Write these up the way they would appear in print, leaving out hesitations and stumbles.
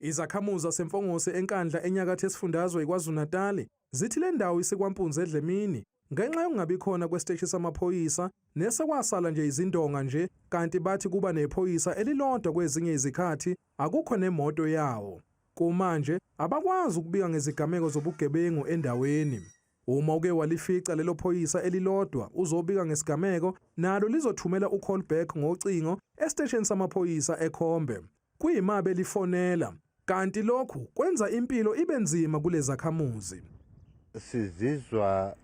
Izakhamuzi zaseMfongose eNkandla enyakatho esifundazwe iKwaZulu-Natal zithi le ndawo isekwampunzi edlemini ngenxa yokungabi khona kwesiteshi samaphoyisa nesekwasala nje izindonga nje kanti bathi kuba nephoyisa elilodwa kwezinye izikhathi akukho nemoto yawo. Kumanje abakwazi ukubika ngezigameko zobugebengu endaweni. Uma uke walifica lelo phoyisa elilodwa uzobika ngesigameko nalo lizothumela u-call back ngocingo esiteshini samaphoyisa eKhombe. Kuyima belifonela kanti lokhu kwenza impilo ibe nzima kulezakhamuzi. Sizizwa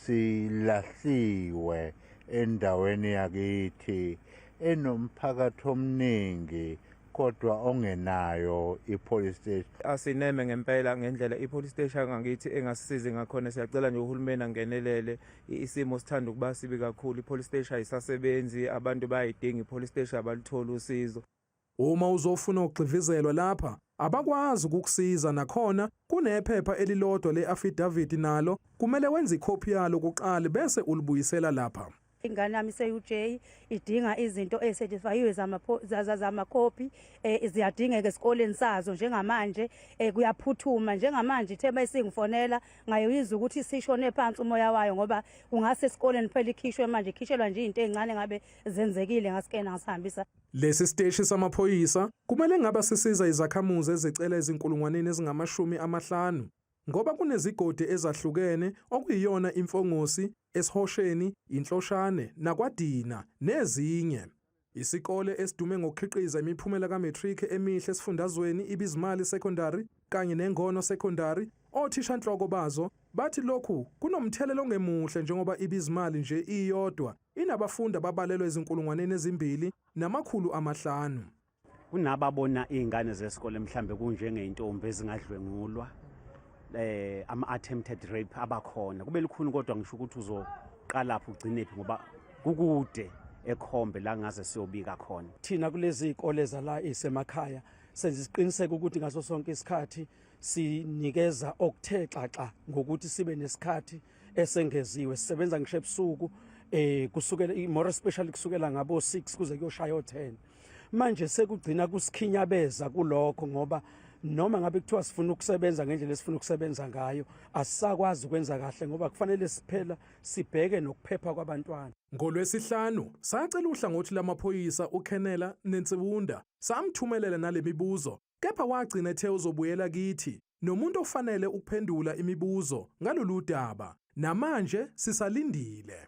silahliwe endaweni yakithi enomphakathi omningi kodwa ongenayo i-police station. Asineme ngempela ngendlela i-police station angakithi engasisizi ngakhona. Siyacela nje uhulumeni angenelele, isimo sithanda ukuba sibi kakhulu. I-police station ayisasebenzi, abantu bayayidinga i-police station, abaluthola usizo. Uma uzofuna ukugxivizelwa lapha abakwazi ukukusiza nakhona kunephepha elilodwa le-affidavit nalo kumele wenze ikhophi yalo kuqala bese ulibuyisela lapha. Ingane yami ise-UJ, idinga izinto ezicertifiyiwe zamakhophi, ziyadingeka esikoleni sazo njengamanje, kuyaphuthuma njengamanje. Ithe mayisingifonela ngayoyizwa ukuthi sishone phansi umoya wayo ngoba kungase esikoleni phela ikhishwe manje, ikhishelwa nje izinto ezincane ngabe zenzekile ngasikena ngasihambisa. Lesi siteshi samaphoyisa kumele ngabe sisiza izakhamuzi ezicela ezinkulungwaneni ezingama-50 ngoba kunezigodi ezahlukene okuyiyona iMfongosi, eSihosheni, Inhloshane nakwaDina nezinye. Isikole esidume ngokukhiqiza imiphumela ka-matric emihle esifundazweni iBizimali Secondary kanye neNgono Secondary, othishanhloko bazo bathi lokhu kunomthelela ongemuhle njengoba iBizimali nje iyodwa inabafundi ababalelwa ezinkulungwaneni ezimbili namakhulu amahlanu. Kunababona iy'ngane zesikole mhlambe kunjengey'ntombi ezingadlwengulwa, ama-attempted rape abakhona kube lukhuni, kodwa ngisho ukuthi uzoqalaphi ugcinephi ngoba kukude eKhombe la ngaze siyobika khona. Thina kulezi zikole zala isemakhaya senza isiqiniseko ukuthi ngaso sonke isikhathi sinikeza okuthe xaxa ngokuthi sibe nesikhathi esengeziwe, sisebenza ngisho ebusuku, kusukela more especially kusukela ngabo 6 kuze kuyoshaya o10. Manje sekugcina kusikhinyabeza kulokho ngoba noma ngabe kuthiwa sifuna ukusebenza ngendlela esifuna ukusebenza ngayo, asisakwazi ukwenza kahle ngoba kufanele siphela sibheke nokuphepha kwabantwana. NgoLwesihlanu sacela uhlangothi lamaphoyisa uKhenela Nentsibunda, samthumelela nalemibuzo, kepha wagcina ethe uzobuyela kithi nomuntu ofanele ukuphendula imibuzo ngalolu daba. Namanje sisalindile.